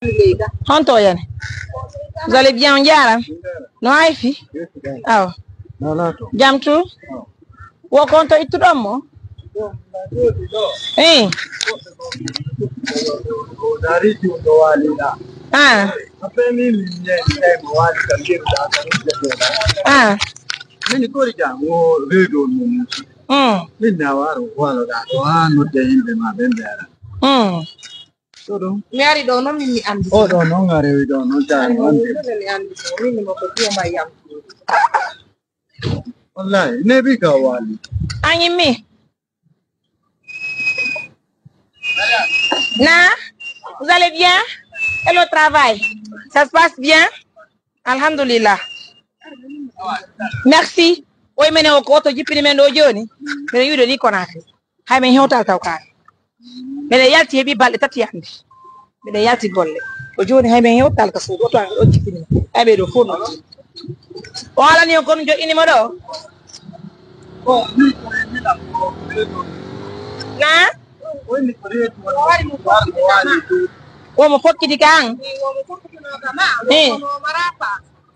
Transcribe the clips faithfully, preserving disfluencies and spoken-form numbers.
Honto yani? Vous allez bien, on jaaraama? No hay fi? Awa. Jam tu? Wo konto ittuɗon mo? Eh. Ah. Ah. Min kori jam wo redo mun. Mm. Min na waro wala da to ano de himbe ma ben dara. Mm. Mi ari ɗo noon, min mi anndi. O ɗo noon a rewi ɗo noon, jaa mi anndi. Mi anndi ɗo, min mo ko Diyo Mbaye yam. Wallahi, nebi ka wali. An yimmi? Na, vous allez bien? Et le travail? Ça se passe bien? Alhamdulillah. Merci. Oy mene o ko to jippini men ɗo jooni. Mene wiɗo ni Konakri. Hay men hewtal taw kaari. Mene yalti heɓi balɗe tati hannde. Mene yalti golle. O jooni hay men hewtal ka suudu. O to an ɗo jippini. Hay ɓe ɗo fof noon. O alani on kono joɗɗini mo ɗo. Na? Omo fokkiti kan. Eh.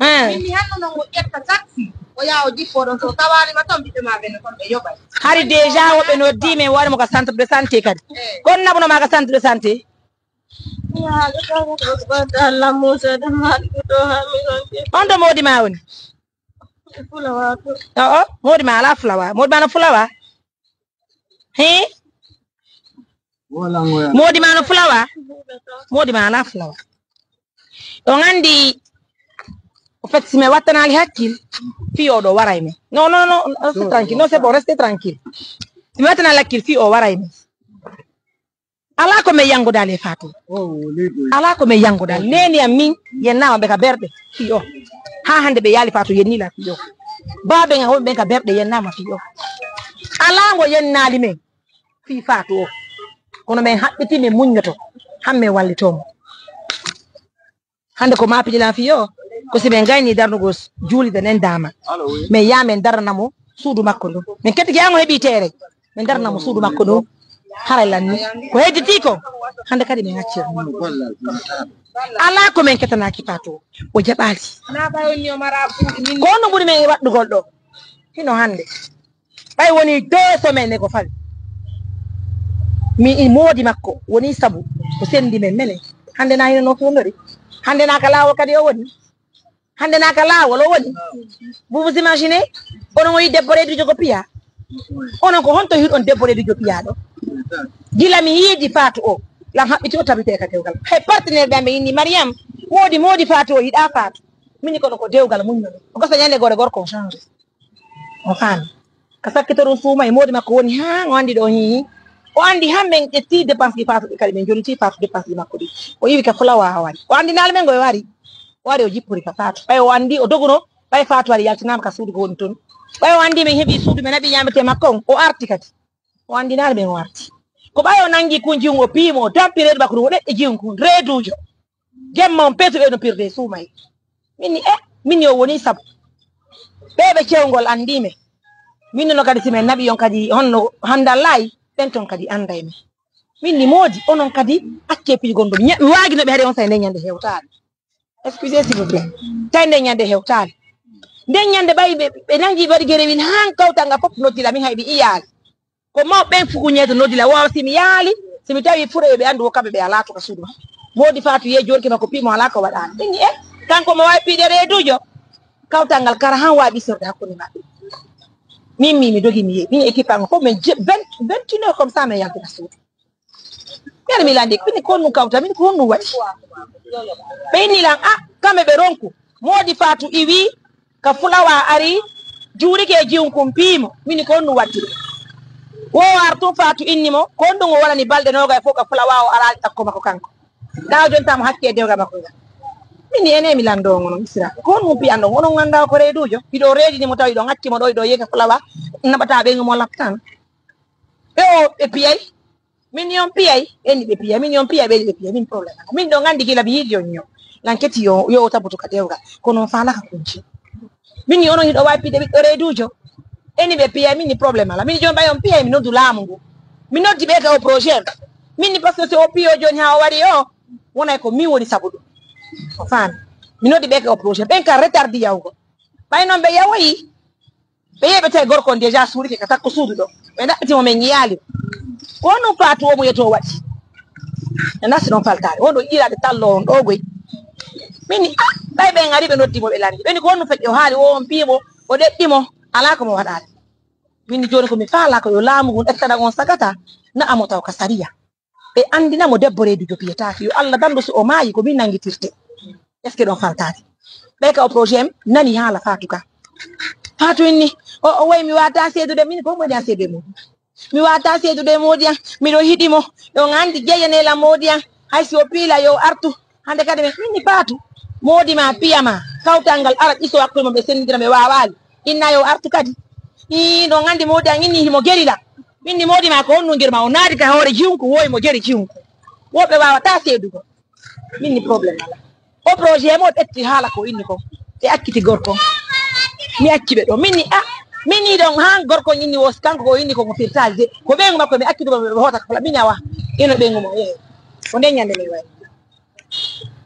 Eh. Min mi hanno non o ƴetta taxi. O yaa o jippoo ɗon, so o tawaali ma ton, ɓiɓɓe ma ɓe no ton ɓe yoɓay. Hari déjà woɓɓe noddi men, waɗi mo ka centre de santé kadi. Eh. Kon naɓuno ma ka centre de santé? Yaa, Allah Musa da maali ko to ha mi ronke. On to moodi ma woni? Fulawa to. Oo, moodi ma ala fulawa. Moodi ma no fulawa? He? Moodi ma no fulawa? Moodi ma ala fulawa. On anndi, au fait, si mi wattanaali hakkil, fii o ɗo waray men. Non, non, non, restez tranquille. Non, c'est bon, restez tranquille. Si mi wattanaali hakkil, fii o waray men. Alaa ko men yanngodaali e Faatu. Alaa ko men yanngodaali. Neene am min, yennaama ɓe ka berɗe, fii o. Haa hannde ɓe yaali Faatu, yennii la fii o. Baaben am wonɓe ɓen ka berɗe, yennaama fii o. Alaa ngo yennaali men fii Faatu o. Kono men haɓɓitii, men muññoto, han men wallitoo mo. Hannde ko maa piɗilan fii o, ko si men gayni darnugol s-, juulirde nden daama. Men yaa men darana mo suudu makko ndun. Men kettike an o heɓii teere. Men darana mo suudu makko ndun. Haray lanni. Ko hedditii ko, hannde kadi men accir. Alaa ko men kettanaaki Faatu o. O jaɓaali. Ko honno ɓuri men e waɗɗugol ɗo? Hino hannde. Ɓay wonii deux semaines e ko fali. Mi i moodi makko wonii sabu ko senndi men menen. Hannde na hino no fewndori. Hannde na ka laawol kadi o woni. Hannde na ka laawol o woni. Vous vous imaginez? Onon o yi debbo reedujo ko piya. Onon ko honto hiɗon debbo reedujo piyaaɗo? Gila mi yiidi Faatu o. Lan haɓɓiti o tabitee ka dewgal. Hay partenaire ɓe ɓe inni Mariam. Moodi, moodi Faatu o yiɗaa Faatu. Mini kono ko dewgal muññono. O gasa ñande gore gorko o change. O faami. Ka sakkitoru suuma e moodi makko woni haa o anndi ɗo hihi. O anndi han men ƴetti dépense ɗi Faatu ɗi kadi men jonniti Faatu dépense ɗi makko ɗi. O iwi ka fulawa o wari. O anndi naal men ngo e wari. O wari o jippori ka Faatu. Ɓay o anndi o doguno, ɓay Faatu ari yaltinaama ka suudu ko woni ton. Ɓay o anndi men heɓi suudu men naɓi ñaamete makko on. O arti kadi. O anndi naal men o arti. Ko ɓay o nangi kun jiwun o piimo o dampi reedu makko ɗum o ɗeɗɗi jiwun kun reedujo. Jemma on peetu ɓe no pirde e suumay. Min ni, eh, min ni o woni sabu. Ɓe ɓe cewngol anndii men. Min nono kadi si men naɓi on kadi honno hannde Allaahi, ɓen ton kadi annday men. Min ni moodi, onon kadi accee piiji gonɗo. Mi waagino ɓe hari on say nden ñande hewtaali. Excusez s'il vous plaît. Tawi nden ñande hewtaali. Nden ñande ɓay ɓe, ɓe nangi ɓe waɗi gerewin han kawtal ngal fof noddila min hay ɓe iyaali. Ko mawɓe ɓen fukuñeeto noddi la, waawa si mi yaali, si mi tawi fure ɓe anndu ko kamɓe ɓe alaa to ka suudu ma. Moodi Faatu yee joorki makko piimo alaa ko waɗaani. Min ni, eh, kanko mo waawi piide reedujo. Kawtal ngal kara han waawi ɓisorde hakkunde maɓɓe. Min mi, mi dogi mi yehi. Min équipe an fof min je-, vingt, vingt et une heures comme ça min yalti ka suudu. Ɓen mi landi, min ko honɗum kawta, min ko honɗum waɗi? Ɓe inni lan, ah, kamɓe ɓe ronku. Moodi Faatu iwi, ka fulawa ari, juurike e jiwun kun piimo. Min ko honɗum waɗi? Wo ar tun Faatu inni mo, ko honɗum o wonani balɗe noogay fof ka fulawa o araali ɗakko makko kanko. Ɗa o jonta mo hakke e dewgal makko ngal. Min ni ene mi lando ngono Isra. Ko honɗum piyan ɗon? Onon anndaa ko reedujo. Hiɗo reedini mo tawi ɗon acci mo ɗo, hiɗo yehi ka fulawa. Naɓata ɓe mo laptan. Ɓe o, ɓe piyay. Min ni on piyay, eni ɓe piya, min ni on piyay, ɓe ɓe piya, min problème. Min ɗo nganndi gila mi yiɗi on ño. Lan keti yo, yo o tabutu ka dewgal. Kono on faalaka kunci. Min ni onon hiɗo waawi pide ɓiɗɗo reedujo. Eni ɓe piya, min ni problème ala. Min ni jooni ɓay on piyay, mi noddu laamu ngu. Mi noddi ɓe ka o projet. Min ni parce que si o piyo jooni haa o wari o. Wonay ko min woni sabu ɗum. O faami. Mi noddi ɓe ka o projet. Ɓen ka retardi yawgo. Ɓay noon ɓe yawoyi. Ɓe yeɓete gorko on déjà suuɗike ka takko suudu ɗo. Ɓe ɗaɓɓiti mo, min yiyaali. Ko honɗum Faatu o mo yeto waɗi? E nasti ɗon faltaade. Wonɗo yiɗaade tallo on ɗo goy. Min ni, ah, ɓay ɓen ari ɓe noddi mo ɓe lanndi. Ɓe ni ko honɗum feƴƴi o haali o on piyi mo, o ɗeɗɗi mo. Alaa ko mo waɗaade. Min ni jooni ko mi faalaa ko yo laamu ngun ettana on sagata. Na'a mo taw ka sariya. Ɓe anndina mo debbo reedujo piyetaake. Yo Allah dandu si o maayi ko min nanngitirte. Est-ce que ɗon faltaade? Ɓe ka o projet am nani haala Faatu ka. Faatu inni, o, o wayi mi waata seedude, min ko mo waɗi a seedude mum. Mi waata seedude moodi am, miɗo hiɗi mo. Ɗon anndi jeyanela moodi am, hay si o piila yo artu. Hannde kadi min inni Faatu, moodi ma piya ma, kawtal ngal ara ƴiso hakkunde mo ɓe senndira ɓe waawaali. Inna yo artu kadi. Ii, ɗon anndi moodi am inni himo gerila. Min ni moodi ma ko honɗum germa, o naati ka hoore jiwunku, woyi mo geri jiwunku. Woɓɓe waawataa seedugo. Min ni problème ala. O projet mo ƴetti haala ko inni ko. Ɓe acciti gorko. Mi acci ɓe ɗo. Min ni, ah, min ni ɗon haa gorko inni wo kanko ko inni ko mo firtaali de. Ko ɓeyngu makko mi acci ɗum ɓe hoota ka fala. Min awa. Ino ɓeyngu mo. Eh. Ko nden ñande min wayi.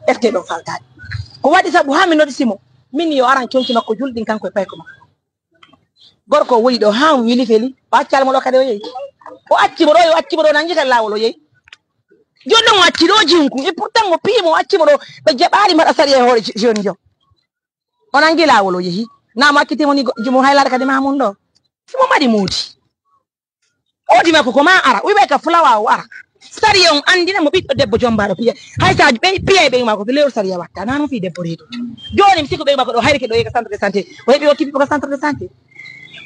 Ƴettee ɗon faltaade. Ko waɗi sabu haa mi noddi simo. Min ni yo aran conci makko julɗin kanko e payko makko. Gorko o woni ɗo haa wili feli. O accaali mo ɗo kadi o yehi. O acci mo ɗo, o acci mo ɗo, nangi kadi laawol o yehi. Jooni ɗon o acci ɗo jiwunku. E pourtant mo piyi mo, o acci mo ɗo. Ɓe jaɓaali mbaɗa sariya e hoore ji-, jooni jo. O nangi laawol o yehi. Naa mo acciti mo ni go-, mo haylaare kadi ma mum ɗo. Si mo mari moodi. Oodi makko ko ma ara, o wi'ay ka fulawa o ara. Sariya on anndina mo ɓiɗɗo debbo jommbaaɗo piya. Hay sa ɓe piyay ɓe ma ko lewru sariya watta. Naa non fii debbo reedu. Jooni mi sikku ɓe ma ko ɗo hayri ke ɗo yehi ka centre de santé. O heɓi o kipi ko centre de santé.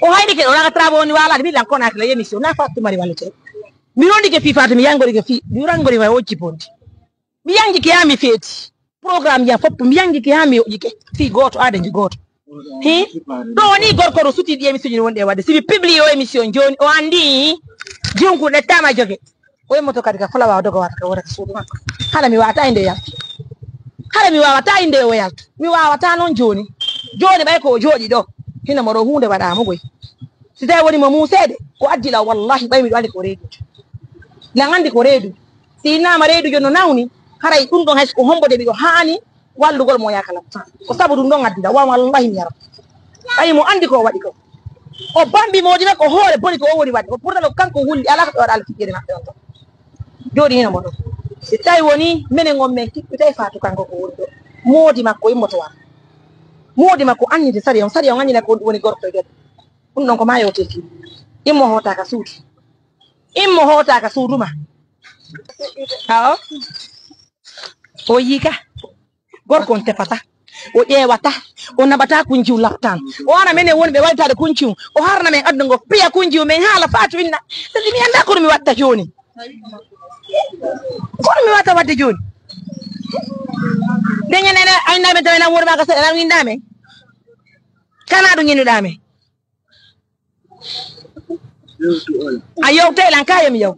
O hayri ke ɗo naa ka travaux woni waalaade. Mi lan konaaki la émission. Naa Faatu mari wallite. Mi rondike fii Faatu, mi yanngorike fii. Mi ranngori ma o jibonde. Mi yanngike haa mi feeti. Programme ya fof, mi yanngike haa mi yoƴike. Fii gooto, aada nji gooto. Hi? Ɗo ni gorko ɗo suti ɗi émission ji wonɗi e waɗde. Si mi publie o émission jooni, o anndi jiwunku ɗettaama joge. O immoto kadi ka fulawa o dogo wata ka wota ka suudu makko. Hala mi waawata inde yaltu. Hala mi waawata inde o yaltu. Mi waawata noon jooni. Jooni ɓay ko o jooɗi ɗo. Hino mo ɗo huunde waɗaa mo goy. Si tawi woni mo muuseede, ko addi la wallahi ɓay miɗo anndi ko reedu. Lan anndi ko reedu. Si innama reedu jooni no nawni, haray ɗum ɗon hay so ko hombo de miɗo haani wallugol mo yaaka lam. Ko sabu ɗum ɗon addi la, wa wallahi mi yara. Ɓay mo anndi ko o waɗi ko. O bambi moodi makko hoore boni ko o woni waɗde. O pourtalo kanko hulli alaa ko ɓe waɗa alfiɓɓere maɓɓe on ton. Jooɗi hino mo ɗon. Si tawi woni menen on men kiɓɓitay Faatu kanko ko woni ɗo. Moodi makko immoto wara. Moodi makko anndi de sariya on, sariya on anndi na ko woni gorko e debbo. Ɗum ɗon ko maa yewtee ki. Immo hoota ka suudu. Immo hoota ka suudu ma. Awo. O yii ka. Gorko on tefata. O ƴeewata. O naɓata kunjiw laptaan. O ara menen woni ɓe waytaade kunjiw. O harna men aduna ngo piya kunjiw men haala Faatu inna. Sadi mi anndaa ko ɗum mi watta jooni. Ko ɗum mi watta waɗde jooni. Nde ñande ene aynaa men tawi nan wori maa ka seeɗa nan winndaa men. Kana ɗum innuɗaa men. A yewtay lan ka yo mi yew.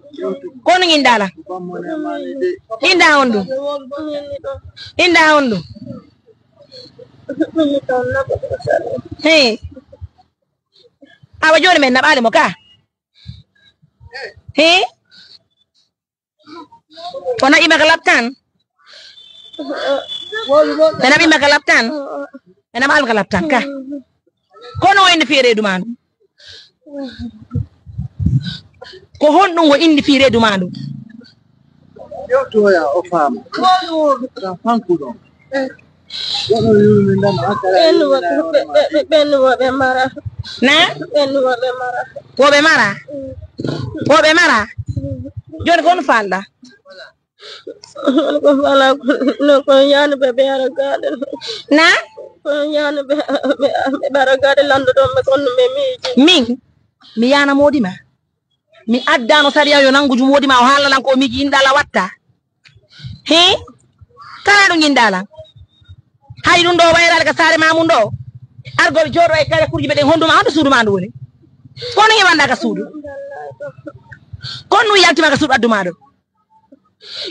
Kono inɗaa lan. Inɗaa honɗum? Inɗaa honɗum? Hee. Awa jooni men naɓaali mo ka. Hee. O naɓi ma ka laptaan? Ɓe naɓi ma ka laptaan? Ɓe naɓaali ma ka laptaan ka. Kono o indi fii reedu maa ndu. Ko honɗum o indi fii reedu maa ndu? Yewtoya o faama. Ka fanku ɗon. Ɓen wo-, ɓe, ɓe, ɓe, ɓen wo ɓe mara. Na? Ɓen wo ɓe mara. Wo ɓe mara? Mm. Wo ɓe mara? Mm. Jooni ko on faalɗa? Wala ko faalaa ko, no ko yaani ɓe ɓe ara gaaɗe. Na? Ko yaani ɓe, ɓe, ɓe ara gaaɗe lanndo ɗon ɓe kono ɓe miiji. Min, mi yaana moodi ma. Mi addaano sariya yo nanngu jum woodi ma o haala lan ko o miiji inɗa la watta. Hee? Kala ɗum inɗa lan. Hay ɗum ɗo wayraade ka saare ma mum ɗo. Argol jooɗo e kare kurji ɓe ɗen hondu ma, honto suudu ma ndu woni? Kono e wanda ka suudu. Kono ɗum yaltima ka suudu addu ma ɗo.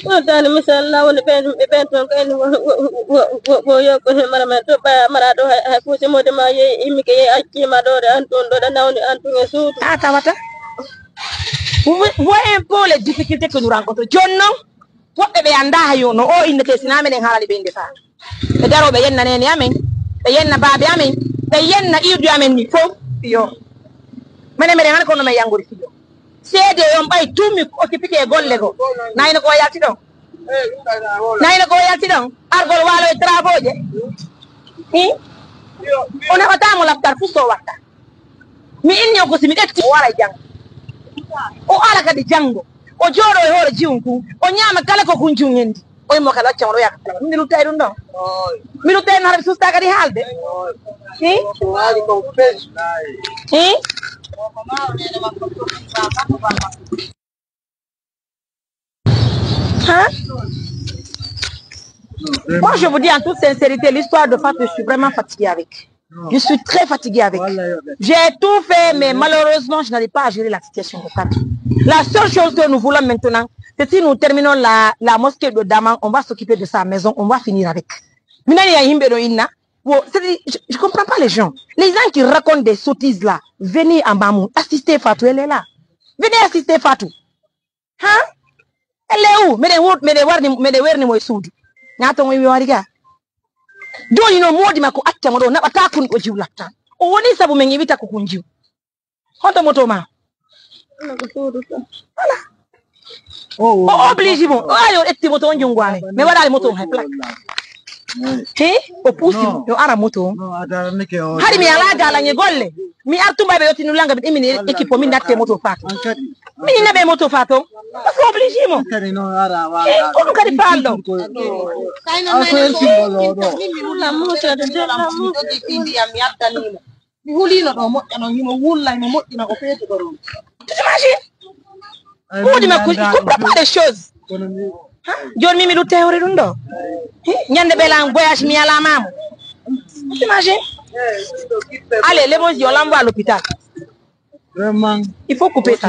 Wontaani misal lawol ɓen, ɓe ɓen toon kayni wo, wo, wo, wo, wo yo ko he mara men to ɓaya mara ɗo hay, hay kuusi mode ma yehi, immi ke yehi, accii ma ɗo de, an tun ɗo de nawni, an tun e suudu. A tawata? Wo, wo un peu les difficultés que nous rencontrons. Jooni noon, Woɓɓe ɓe anndaa hay no o innetee, sinaa menen haalani ɓe innde Faatu. Ɓe daroo ɓe yenna neene amen, ɓe yenna baabe amen, ɓe yenna iwdi amen ni fof. Yo. Menen meɗen hani kono men yanngori fiyo. Seede on ɓay tummi ko occupité e golle goo. Nayno ko yalti ɗon. Nayno ko yalti ɗon. Argol waalo e travaux je. Hi? O naɓataa mo laftal fof so watta. Mi inni on ko si mi ƴetti o ara e janngo. O ara kadi janngo. O jooɗo e hoore jiwun kun. O ñaama kala ko kun jun ngenndi. O immo kadi o acca mo ɗo yaka kala. Mi luttay ɗum ɗon. Mi luttay no hara mi susta kadi haalde. Hi? Hi? Hein? Moi, je vous dis en toute sincérité, l'histoire de Fatou, je suis vraiment fatiguée avec. Je suis très fatiguée avec. J'ai tout fait, mais malheureusement, je n'arrive pas à gérer la situation de Fatou. La seule chose que nous voulons maintenant, c'est si nous terminons la, la mosquée de Daman, on va s'occuper de sa maison, on va finir avec. Mi nani ay himɓe ɗo inna. Wo, c'est-à-dire, je, je comprends pas les gens. Les gens qui racontent des sottises là, venez à Mamou, assistez Fatou, elle est là. Venez assister Fatou. Ha? Elle est où? Meɗen wo-, meɗen warni, meɗen werni mo e suudu. Nato mo wi wari ga. Joni no moodi makko acca mo ɗo naɓata kun o jiw lattan. O woni sabu men iwita ko kun jiw. Honto moto ma? Voilà. O oblige mo. O ayo etti moto on jungo amen. Mi waɗali moto on hay plaque. He? O pusi mo. Yo ara moto on. Hari mi ala galan e golle. Mi artu mbay ɓe yottinu langa ɓe ɗimini équipe o min natte moto Fatou. Min naɓe moto Fatou. Parce que oblige mo. He, ko ɗum kadi falɗo. Mi hulino ɗo moƴƴa noon, himo wulla, himo moƴƴina ko feetuɗo ɗon. Tu t'imagines? Moodi makko, il comprend pas les choses. Ha? Jooni min mi lutte hoore ɗum ɗo. Hi? Ñande ɓe lan voyage mi alaa maamo. Tu t'imagines? Allez, Lemos, on l'envoie à l'hôpital. Vraiment. Il faut couper ça.